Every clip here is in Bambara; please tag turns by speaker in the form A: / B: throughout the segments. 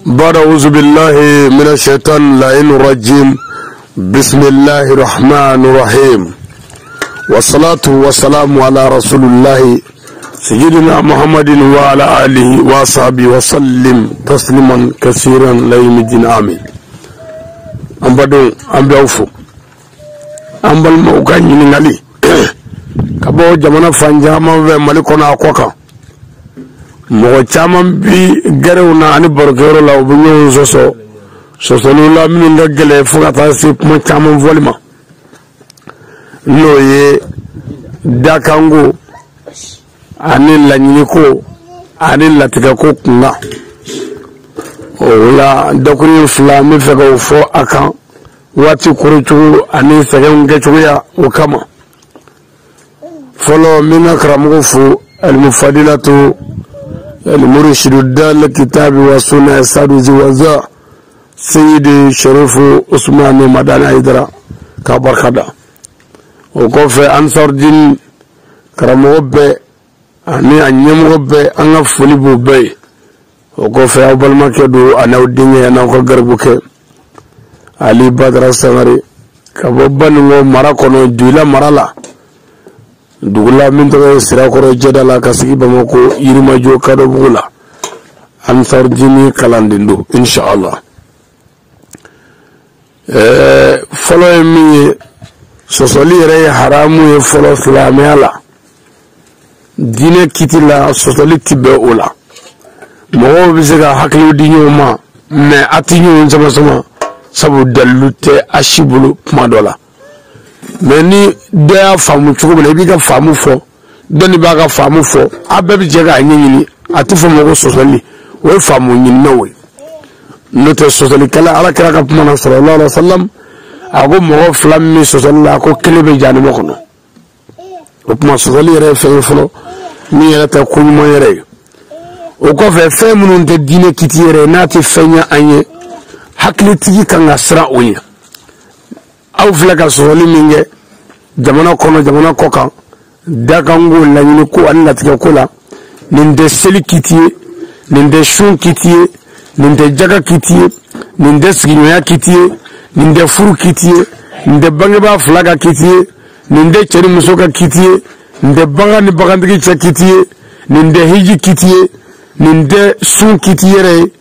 A: بعد أعوذ بالله من الشيطان اللعين الرجيم بسم الله الرحمن الرحيم والصلاة والسلام على رسول الله سيدنا محمد وعلى آله وصحبه وسلم تسليما كثيرا لا يوم الدين آمين. An badenw, an bɛ aw fo. An balimaw ka ɲininkali ka bɔ jamana fan caman fɛ, Mali kɔnɔ, a kɔ kan, mɔgɔ caman bi gɛrɛw na ani barokɛyɔrɔ la, u bɛ ɲɔgɔn sɔsɔ sɔsɔliw la minnu ka gɛlɛn fo ka taa se kuma caman fɔli ma, n'o ye dakanko ani laɲiniko ani latigɛko kunkan. O la, dakuruɲɛ 2 n bɛ fɛ k'o fɔ a kan waati korocogo ani sɛgɛnw kɛcogoya o kama. Fɔlɔ, n bɛ n ka karamɔgɔ fo, alimufadilatu alimurisidu dal kitabi wa sunna sadu ziwaza seyidi Sherifu Usmani Madani Hayidara, k'a barika da. O kɔfɛ, Ansardin karamɔgɔ bɛɛ ani a ɲɛmɔgɔ bɛɛ, an ka foli b'o bɛɛ ye. O kɔfɛ, aw balimakɛ don ani aw denkɛ n'aw ka garibukɛ Ali Badara Sangare, ka bɔ Baninko mara kɔnɔ, Jula mara la, dugu la min tɔgɔ ye Sirakɔrɔ Jɛda la, ka sigi Bamakɔ Yirimajɔ Kadɔbugu la. Ansardini kalanden don, inshallah. Fɔlɔ ye min ye, sɔsɔli yɛrɛ ye haramu ye fɔlɔ silamɛya la. Diinɛ kiti la, sɔsɔli ti bɛn o la. Mɔgɔw bɛ se ka hakiliw di ɲɔgɔn ma, mɛ a ti ɲɔgɔn sama sama, sabu dalilu tɛ a si bolo kuma dɔ la. Mɛ ni dɔ y'a faamu cogo min na, i b'i ka faamu fɔ, dɔ b'a ka faamu fɔ, a bɛɛ bɛ jɛ k'a ɲɛɲini. A tɛ fɔ ma ko sɔsɔli, o ye faamu ɲininaw ye. N'o tɛ, sɔsɔlikɛla, Ala kira ka kuma na, sallallahu alaihi wa sallam, a ko mɔgɔ 2 min bɛ sɔsɔli la, a ko kelen bɛ jahanama kɔnɔ. O tuma, sɔsɔli yɛrɛ ye fɛn ye fɔlɔ min yɛrɛ tɛ ko ɲuman yɛrɛ ye. O kɔfɛ, fɛn minnu tɛ diinɛ kiti yɛrɛ ye, n'a tɛ fɛn ɲɛ an ye, hakilitigi kan ka siran o ɲɛ. Aw filɛ ka sɔsɔli min kɛ jamana kɔnɔ, jamana kɔ kan, dakanko, laɲiniko ani latigɛko la, nin tɛ seli kiti ye, nin tɛ sun kiti ye, nin tɛ jaga kiti ye, nin tɛ sigiɲɔgɔnya kiti ye, nin tɛ furu kiti ye, nin tɛ bangebaa 2 ka kiti ye, nin tɛ cɛ ni muso ka kiti ye, nin tɛ bagan ni bagantigi cɛ kiti ye, nin tɛ hiji kiti ye, nin tɛ sun kiti yɛrɛ ye,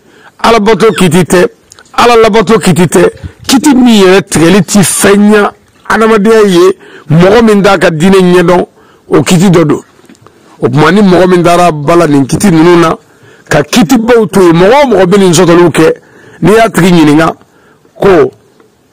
A: alabato kiti tɛ, Ala labato kiti tɛ. Kiti min yɛrɛ tigɛli ti fɛn ɲɛ adamadenya ye, mɔgɔ min t'a ka diinɛ ɲɛdɔn, o kiti dɔ don. O tuma, ni mɔgɔ min taara bala nin kiti ninnu na ka kitibaw to yen, mɔgɔ o mɔgɔ bɛ nin sɔsɔliw kɛ, n'i y'a tigi ɲininka ko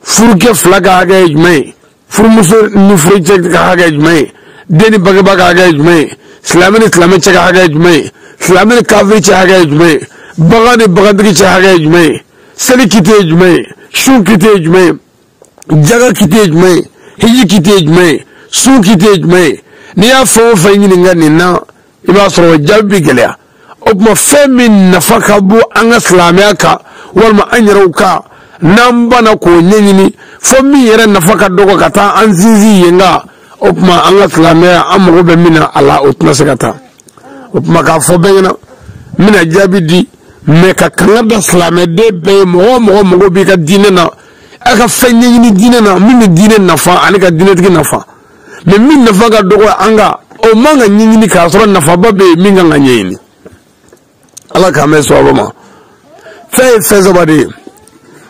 A: furukɛ 2 ka hakɛ ye jumɛn ye, furumuso ni furucɛ ka hakɛ ye jumɛn ye, den ni bangebaa ka hakɛ ye jumɛn ye, silamɛ ni silamɛ cɛ ka hakɛ ye jumɛn ye, silamɛ ni kafiri cɛ hakɛ ye jumɛn ye, bagan ni bagantigi cɛ hakɛ ye jumɛn ye, seli kiti ye jumɛn ye, sun kiti ye jumɛn ye, jaga kiti ye jumɛn ye, hiji kiti ye jumɛn ye, sun kiti ye jumɛn ye, n'i y'a fɛn o fɛn ɲininka nin na, i b'a sɔrɔ o jaabi bɛ gɛlɛya. O tuma, fɛn min nafa ka bon an ka silamɛya kan walima an yɛrɛw kan, n'an banna k'o ɲɛɲini fo min yɛrɛ nafa ka dɔgɔ ka taa an sinsin yen kan, o tuma an ka silamɛya, an mago bɛ min na a la, o tɛna se ka taa. O tuma, k'a fɔ bɛɛ ɲɛna, n bɛna jaabi di, mɛ ka kanga da silamɛden bɛɛ ye, mɔgɔ o mɔgɔ mago b'i ka diinɛ na, a ka fɛn ɲɛɲini diinɛ na min bɛ diinɛ nafa ani ka diinɛtigi nafa. Mɛ min nafa ka dɔgɔ an kan, o man ka ɲɛɲini, k'a sɔrɔ nafaba bɛ yen min kan ka ɲɛɲini. Ala k'an bɛn sawaba ma. Fɛn ye fɛn 3 de ye.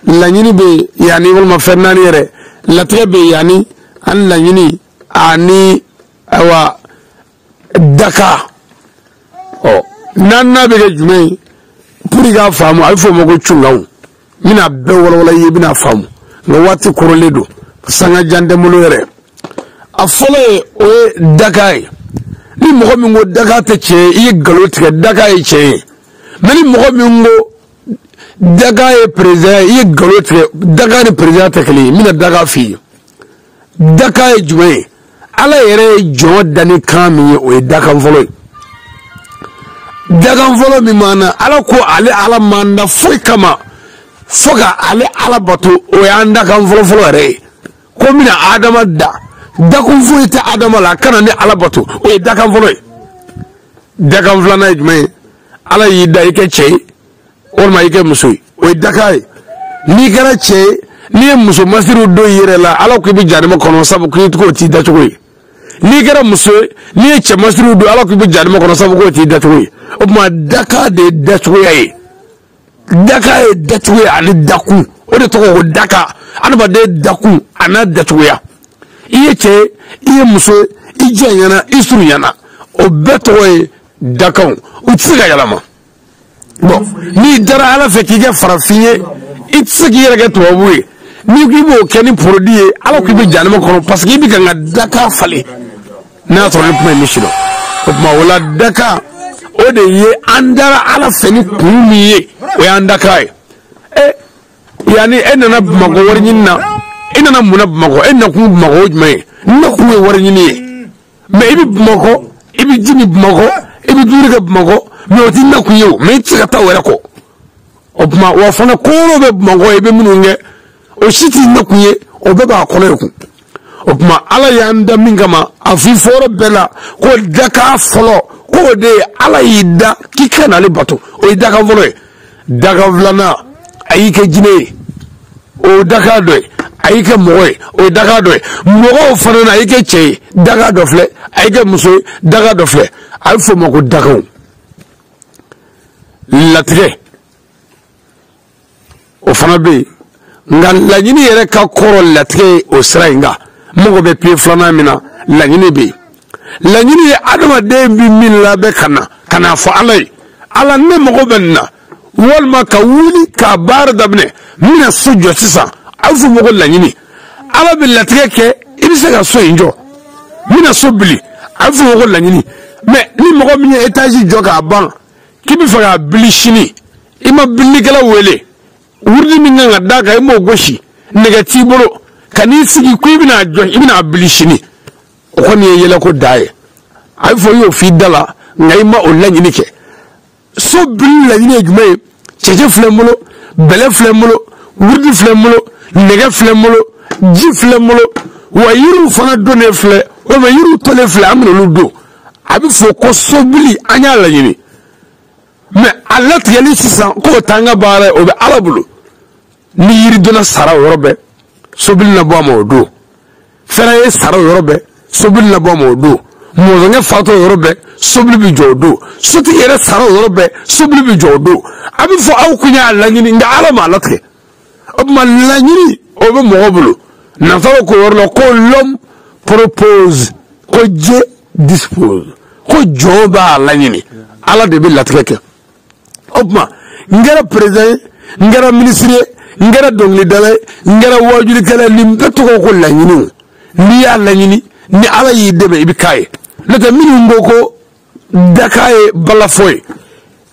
A: Laɲini bɛ yen yanni, walima fɛn 4 yɛrɛ. Latigɛ bɛ yen yanni, ani laɲini ani ayiwa daka. Ɔ naaninan bɛ kɛ jumɛn ye? Pour k'a faamu, a bɛ fɔ o ma ko cunkanw. N bɛna bɛɛ walawala i ye, i bɛna faamu, nka waati korolen don, sanga jan tɛ n bolo yɛrɛ. A fɔlɔ ye, o ye daka ye. Ni mɔgɔ min ko daka tɛ tiɲɛ ye, i ye nkalon tigɛ. Daka ye tiɲɛ ye. Mɛ ni mɔgɔ min ko daka ye président ye, i ye nkalon tigɛ. Daka ni président tɛ kelen ye. N bɛna daka f'i ye. Daka ye jumɛn ye? Ala yɛrɛ ye jɔn da ni kan min ye, o ye dakan fɔlɔ ye. Dakan fɔlɔ min m'an na, Ala ko ale Ala m'an da foyi kama fo ka ale Ala bato, o y'an dakan fɔlɔ fɔlɔ yɛrɛ ye. Ko n bɛna Adama da, dakun foyi tɛ Adama la, a kana ne Ala bato, o ye dakan fɔlɔ ye. Dakan filanan ye jumɛn ye? Ala y'i da i kɛ cɛ ye walima i kɛ muso ye. o ye daka ye. N'i kɛra cɛ ye, n'i ye muso masiriw don i yɛrɛ la, Ala ko i bɛ jahanama kɔnɔ, sabu k'i k'o t'i dacogo ye. N'i kɛra muso ye, n'i ye cɛ masiriw don, Ala ko i bɛ jahanama kɔnɔ, sabu k'o t'i dacogo ye. O tuma daka de ye dacogoya ye. Daka ye dacogoya ani dakun, o de tɔgɔ ko daka. Adamaden dakun a n'a dacogoya. I ye cɛ ye, i ye muso ye, i janyana, i surunyana, o bɛɛ tɔgɔ ye dakanw. U tɛ se ka yɛlɛma. Bon, n'i dara Ala fɛ k'i kɛ farafin ye, i tɛ se k'i yɛrɛ kɛ tubabu ye. N'i ko i b'o kɛ ni produit ye, Ala ko i bɛ jahanama kɔnɔ, parce que i bɛ ka n ka daka falen. N'a y'a sɔrɔ ni kuma in bɛ si dɔn. O tuma o la daka, o de ye an dara Ala fɛ ni kun min ye, o y'an daka ye. Yanni e nana Bamakɔ wari ɲini na, e nana mun na Bamakɔ? E nakun Bamakɔ o jumɛn ye? Nakun ye wari ɲini ye. Mais i bɛ Bamakɔ, i bɛ ji min Bamakɔ, i bɛ dumuni kɛ Bamakɔ, mais o t'i nakun ye o. Mais i tɛ se ka taa o yɛrɛ kɔ. O tuma wa fana ko wɛrɛw bɛ Bamakɔ, i bɛ minnu kɛ, o si t'i nakun ye, o bɛɛ b'a kɔnɔ yen kun. O tuma Ala y'an da min kama, a f'i fɔyɔrɔ bɛɛ la ko daka fɔlɔ, k'o de ye Ala y'i da k'i ka n'ale bato, o ye daka fɔlɔ ye. Daka filanan, a y'i kɛ jinɛ ye, o ye daka dɔ ye. A y'i kɛ mɔgɔ ye, o ye daka dɔ ye. Mɔgɔw fana na, a y'i kɛ cɛ ye, daka dɔ filɛ. A y'i kɛ muso ye, daka dɔ filɛ. A bɛ f'o ma ko dakaw. Latigɛ o fana bɛ yen, nka laɲini yɛrɛ ka kɔrɔ latigɛ ye o sira in kan. Mɔgɔ bɛ pied filanan min na, laɲini bɛ yen. Laɲini ye adamaden bɛ min labɛn ka na ka n'a fɔ Ala ye, Ala ne mago bɛ nin na, walima ka wuli k'a baara daminɛ, n bɛna so jɔ sisan. A bɛ fɔ o ma ko laɲini. Ala bɛ latigɛ kɛ, i bɛ se ka so in jɔ, n bɛna so bili, a bɛ fɔ o ma ko laɲini. Mais ni mɔgɔ min ye étage jɔ k'a ban, k'i bɛ fɛ k'a bili sini, i ma bililikɛla wele, wurudi min kan ka d'a kan i m'o gosi, nɛgɛ t'i bolo, ka n'i sigi ko i bɛna jɔ, i bɛna bili sini, o kɔni ye yɛlɛko da ye. A bɛ fɔ i y'o f'i da la, nka i ma o laɲini kɛ. So bili laɲini ye jumɛn ye? Cɛncɛn filɛ n bolo, bɛlɛ filɛ n bolo, wurudi filɛ n bolo, nɛgɛ filɛ n bolo, ji filɛ n bolo, wa yiriw fana donnen filɛ, walima yiriw tolen filɛ, an bɛna olu don. A bɛ fɔ ko sobili an y'a laɲini, mais a latigɛli sisan k'o t'an ka baara ye, o bɛ Ala bolo. Ni yiri donna sara o yɔrɔ bɛɛ, sobili na bɔ a ma o don. Fɛrɛ ye sara o yɔrɔ bɛɛ, sobili na bɔ a ma o don. Mɔzɔnkɛ fatɔ o yɔrɔ bɛɛ, sobili bɛ jɔ o don. Sotigi yɛrɛ sara o yɔrɔ bɛɛ, sobili bɛ jɔ o don. A bɛ fɔ aw kun y'a laɲini, nka Ala m'a latigɛ. O tuma laɲini o bɛ mɔgɔ bolo. Nansaraw ko yɔrɔ la ko l'homme propose, ko Dieu dispose, ko jɔn b'a laɲini, Ala de bɛ latigɛ kɛ. O tuma n kɛra président ye, n kɛra ministre ye, n kɛra dɔnkilidala ye, n kɛra wajulikɛla ye, nin bɛɛ tɔgɔ ko laɲiniw. N'i y'a laɲini, ni Ala y'i dɛmɛ, i bɛ k'a ye. N'o tɛ minnu ko ko daka ye balafɔ ye,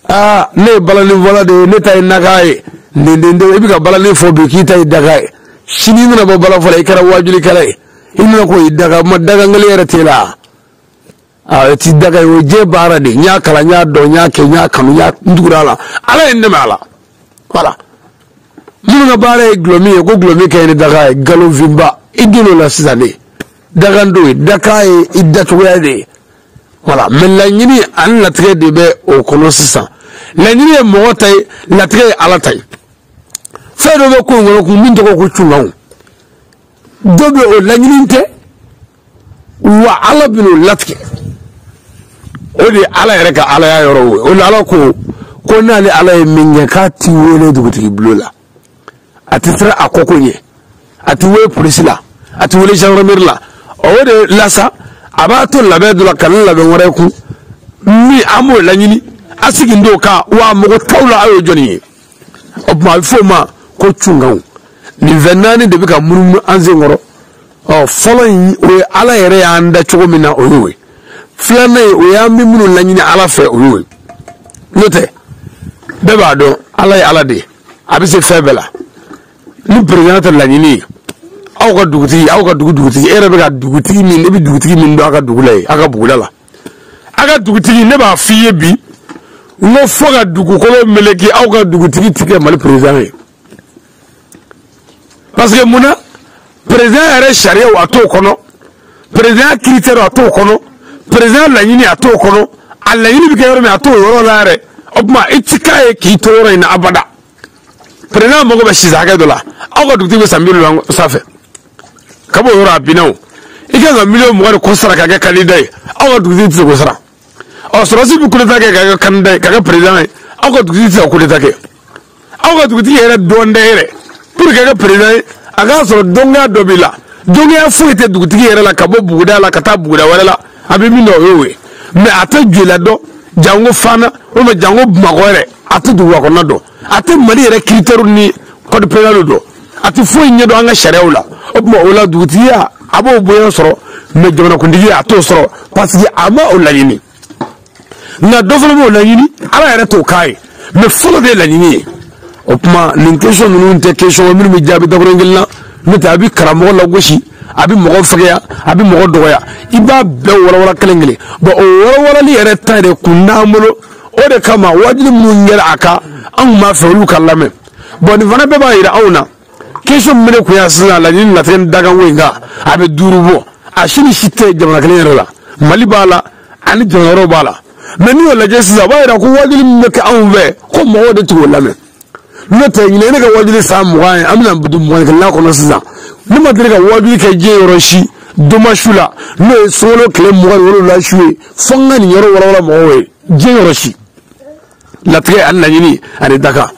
A: aa ne ye balaninfɔla de ye, ne ta ye naka ye, ndenden i bɛ ka balanin fɔ bi k'i ta ye daka ye, sini i bɛna bɔ balafɔ la, i kɛra wajulikɛla ye, i nana k'o ye daka, ma daka kelen yɛrɛ t'e la. Aa o ti daka ye, o ye diɲɛ baara de ye. N y'a kalan, n y'a dɔn, n y'a kɛ, n y'a kanu, n y'a n tugura a la, Ala ye n dɛmɛ a la. Voilà. Minnu ka baara ye gulɔmin ye, ko gulɔmin ka ɲi ni daka ye, nkalonfinba, i donn'o la sisan de. Dakan don ye, daka ye i dacogoya de ye. Voilà. Mais laɲini ani latigɛ de bɛ o kɔnɔ sisan. Laɲini ye mɔgɔ ta ye, latigɛ ye Ala ta ye. Fɛn dɔ bɛ ko in kɔnɔ kun min tɔgɔ ko cunkanw. Dɔ bɛ o laɲini tɛ, wa Ala bɛn'o latigɛ. O de ye Ala yɛrɛ ka Alaya yɔrɔ ye. O la Ala ko ko n'ale Ala ye min kɛ k'a ti wele dugutigi bulon la, a ti siran a kɔko ɲɛ, a ti wele polisi la, a ti wele gendarmerie la. O de la sa a b'a to labɛn dɔ la ka na labɛn wɛrɛ kun min an b'o laɲini, a segin t'o kan, wa mɔgɔ t'aw la aw ye jɔnni ye. O tuma a bɛ f'o ma ko cunkanw. Nin fɛn naani de bɛ ka munumunu an sen kɔrɔ. Ɔ fɔlɔ in, o ye Ala yɛrɛ y'an da cogo min na, o y'o ye. Filanan ye, o y'an bɛ minnu laɲini Ala fɛ, o y'o ye. N'o tɛ bɛɛ b'a dɔn Ala ye Ala de ye, a bɛ se fɛn bɛɛ la. Ni président tɛ laɲini ye, aw ka dugutigi, aw ka dugu dugutigi, e yɛrɛ bɛ ka dugutigi min, e bɛ dugutigi min dɔn aw ka dugu la yen, aw ka buguda la, aw ka dugutigi, ne b'a f'i ye bi, n ko fo ka dugukolo meleke, aw ka dugutigi ti kɛ Mali président ye. Parce que mun na, président yɛrɛ sariyaw a t'o kɔnɔ, président critère a t'o kɔnɔ, président laɲini a t'o kɔnɔ, a laɲini bɛ kɛ yɔrɔ min a t'o yɔrɔ la yɛrɛ. O tuma i ti k'a ye k'i to yɔrɔ in na abada. Président mago bɛ sisi hakɛ dɔ la, aw ka dugutigi bɛ san 70 sanfɛ. Ka b'o yɔrɔ a binna o. I kan ka 20 miliyɔn de ko sara ka kɛ candidat ye, aw ka dugutigi tɛ se k'o sara. Ɔ, sɔrɔdasi bɛ coup d'état kɛ ka kɛ candidat ye, ka kɛ président ye, aw ka dugutigi tɛ se ka coup d'état kɛ. Aw ka dugutigi yɛrɛ dɔn tɛ yɛrɛ. Pour que ka kɛ président ye, a k'a sɔrɔ dɔnkiya dɔ b'i la. Dɔnkiya foyi tɛ dugutigi yɛrɛ la ka bɔ buguda la ka taa buguda wɛrɛ la. A bɛ min dɔn, o y'o ye. Mais a tɛ Joyila dɔn, jango Fana, walima jango Bamakɔ yɛrɛ. A tɛ duguba kɔnɔna dɔn, a tɛ Mali yɛrɛ critère ni code pénal dɔn, a tɛ foyi ɲɛdɔn an ka sariyaw la. O tuma, o la, dugutigiya, a b'o bonya sɔrɔ, mais jamanakuntigiya, a t'o sɔrɔ, parce que a ma o laɲini. Nka dɔ fana b'o laɲini, Ala yɛrɛ t'o k'a ye, mais fɔlɔ de ye laɲini ye. O tuma, nin question ninnu tɛ question ye minnu bɛ jaabi dakuruɲɛ kelen na. N'o tɛ, a bɛ karamɔgɔ lagosi, a bɛ mɔgɔ fɛgɛya, a bɛ mɔgɔ dɔgɔya. I b'a bɛɛ walawala kelen kelen. Bon, o walawalali yɛrɛ ta de kun t'an bolo. O de kama, waajuli minnu kɛra a kan, an tun b'a fɛ olu ka lamɛn. Bon, nin fana bɛɛ b'a yira anw na. Question min bɛ ne kun yan sisan, laɲini latigɛ ni dakanko in kan, a bɛ duuru bɔ. A si ni si tɛ jamana kelen yɛrɛ la. Mali b'a la ani jamana wɛrɛw b'a la. Mais n'i y'o lajɛ sisan, o b'a yira ko waajuli min bɛ kɛ anw fɛ, ko mɔgɔw de t'o lamɛn. N'o tɛ, ɲinɛ ne ka waajuli san 20 ye, an bɛna don 21nan kɔnɔ sisan, ne ma deli ka waajuli kɛ diɲɛ yɔrɔ si doma su la, n'o ye sunkalo tile 27 su ye, fo n ka nin yɔrɔ walawala mɔgɔw ye diɲɛ yɔrɔ si, latigɛ ani laɲini ani dakan.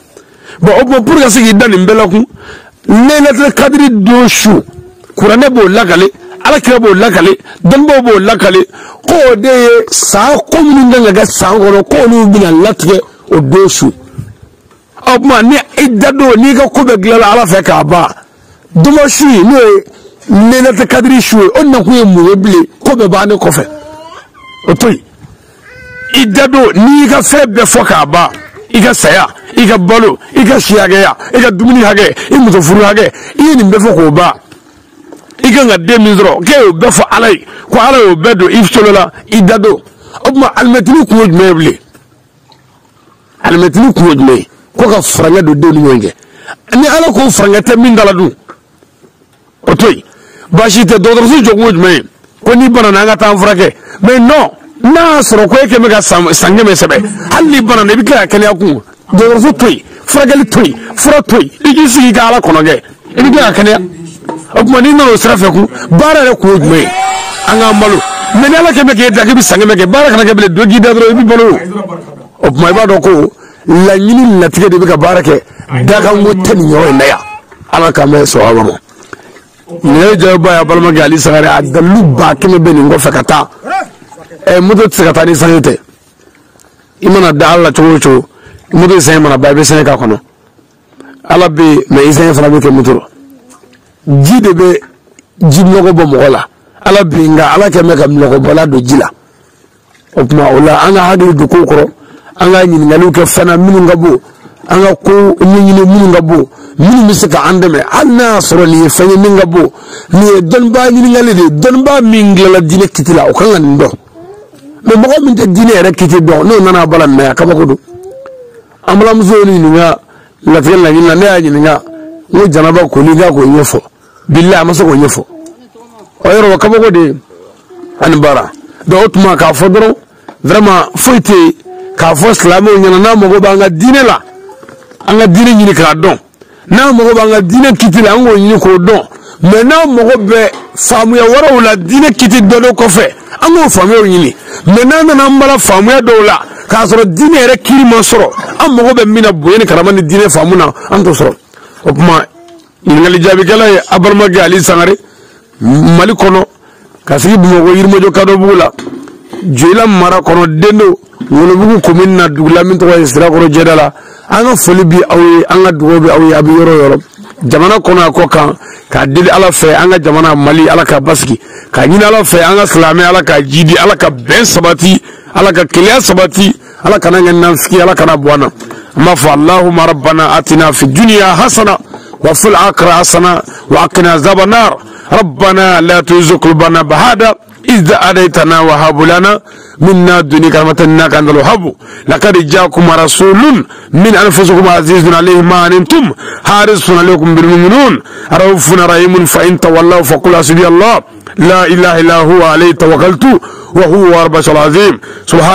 A: Bon, o tuma, pour ka se k'i da nin bɛɛ la kun, Laylatul Kadiri don su, kuranɛ b'o lakale, Ala kira b'o lakale, dɔnnibaw b'o lakale, ko o de ye san ko minnu kan ka kɛ san kɔnɔ, ko olu bɛna latigɛ o don su. O tuma, ni i da don, n'i ka ko bɛɛ dilanna Ala fɛ k'a ban, doma su in, n'o ye Laylatul Kadiri su ye, o nakun ye mun ye bilen? Ko bɛɛ bannen kɔfɛ, o to yen. I da don, n'i y'i ka fɛn bɛɛ fɔ k'a ban, i ka saya, i ka balo, i ka si hakɛya, i ka dumuni hakɛ, i muso furu hakɛ, i ye nin bɛɛ fɔ k'o ban, i kan ka den min sɔrɔ, k'e y'o bɛɛ fɔ Ala ye, ko Ala y'o bɛɛ don i solo la, i da don. O tuma, alimɛtini kun ye jumɛn ye bilen? Alimɛtini kun ye jumɛn ye? Ko ka furankɛ don denw ni ɲɔgɔn cɛ. Ni Ala ko furankɛ tɛ min da la dun, o to yen, baasi tɛ. Dɔgɔtɔrɔso jɔ kun ye jumɛn ye? Ko n'i banana, an ka taa an furakɛ. Mais non, n'a y'a sɔrɔ ko e kɛn bɛ ka san 100 sɛbɛn, hali n'i banana, i bɛ tila ka kɛnɛya kun. Dɔgɔtɔrɔso to yen, furakɛli to yen, fura to yen, i k'i sigi i ka Ala kɔnɔ kɛ, i bɛ tila ka kɛnɛya. O tuma, n'i nana o sira fɛ kun, baara yɛrɛ kun ye jumɛn ye? An k'an balo. Mais ni Ala kɛn bɛ k'e da k'i bɛ san 100 kɛ, baara kana kɛ bilen, don k'i da dɔrɔn, i bɛ balo. O tuma, i b'a dɔn ko laɲini latigɛ de bɛ ka baara kɛ, dakanko tɛ nin yɔrɔ in na yan. Ala k'an bɛn sɔrɔ ma. Nin ye jaabiba ye. A balimakɛ Ali Sangare, a dalilu 100 000 bɛ nin kɔfɛ ka taa. Ɛ, moto tɛ se ka taa ni sange tɛ. I mana da Ala la cogo o cogo, moto sange mana ban, i bɛ sange k'a kɔnɔ. Ala bɛ yen, mais i sange fana bɛ kɛ moto la. Ji de bɛ ji nɔgɔ bɔ mɔgɔ la. Ala bɛ yen, nka Ala kɛ bɛ ka nɔgɔbɔla don ji la. O tuma, o la, an ka hakili don kow kɔrɔ, an ka ɲininkaliw kɛ fana minnu ka bon, an ka ko ɲɛɲini minnu ka bon, minnu bɛ se ka an dɛmɛ. Hali n'a y'a sɔrɔ nin ye fɛn ye min ka bon, nin ye dɔnnibaa ɲininkali de ye. Dɔnnibaa min dilanna diinɛ kiti la, o kan ka nin dɔn. Mais mɔgɔ min tɛ diinɛ yɛrɛ kiti dɔn, n'o nana a bala minɛ, a kabako don. An balimamuso ye ne ɲininka latigɛ laɲini na. Ne y'a ɲininka n ko janaba koli k'a k'o ɲɛfɔ. Bilahi, a ma se k'o ɲɛfɔ. O yɔrɔ, o kabako de ye ani baara. Donc, o tuma, k'a fɔ dɔrɔn, vraiment, foyi tɛ yen k'a fɔ silamɛw ɲɛna. N'a mago b'an ka diinɛ la, an ka diinɛ ɲini k'a dɔn. N'a mago b'an ka diinɛ kiti la, an k'o ɲini k'o dɔn. Mais n'a mago bɛ faamuya wɛrɛw la diinɛ kiti dɔnnen kɔfɛ, an k'o faamuyaw ɲini. Mais n'an nana an bala faamuya dɔw la k'a sɔrɔ diinɛ yɛrɛ kiri ma sɔrɔ, an mago bɛ min na bonya ni karama ni diinɛ faamu na, an t'o sɔrɔ. O tuma, ɲininkali jaabikɛla ye a balimakɛ Ali Sangare, Mali kɔnɔ, ka sigi Bamakɔ, Yirimajɔ Kadɔbugu la, Joyila mara kɔnɔ, Dendo Wolobugu commune na, dugu la min tɔgɔ ye Sirakɔrɔ Jɛda la. An ka foli bi aw ye, an ka dugawu bi aw ye, a bɛ yɔrɔ o yɔrɔ, jamana kɔnɔ, a kɔ kan. K'a deli Ala fɛ, an ka jamana Mali, Ala ka basigi. K'a ɲini Ala fɛ, an ka silamɛ, Ala ka jidi, Ala ka bɛn sabati, Ala ka kelenya sabati, Ala kana kɛ nafiki, Ala kana bɔ an na. An b'a fɔ: Allahumma rabbana atina fi dunya hasana wa fil akhirati hasana wa qina azaban nar. Rabbana la tuzigh qulubana ba'da إذ هديتنا وهب لنا من لدنك رحمة إنك أنت الوهاب. لقد جاءكم رسول من أنفسكم عزيز عليه ما عنتم حريص عليكم بالمؤمنون رؤوف رحيم. فإن تولوا فقل حسبي الله لا إله إلا هو عليه توكلت وهو رب العرش العظيم. سبحان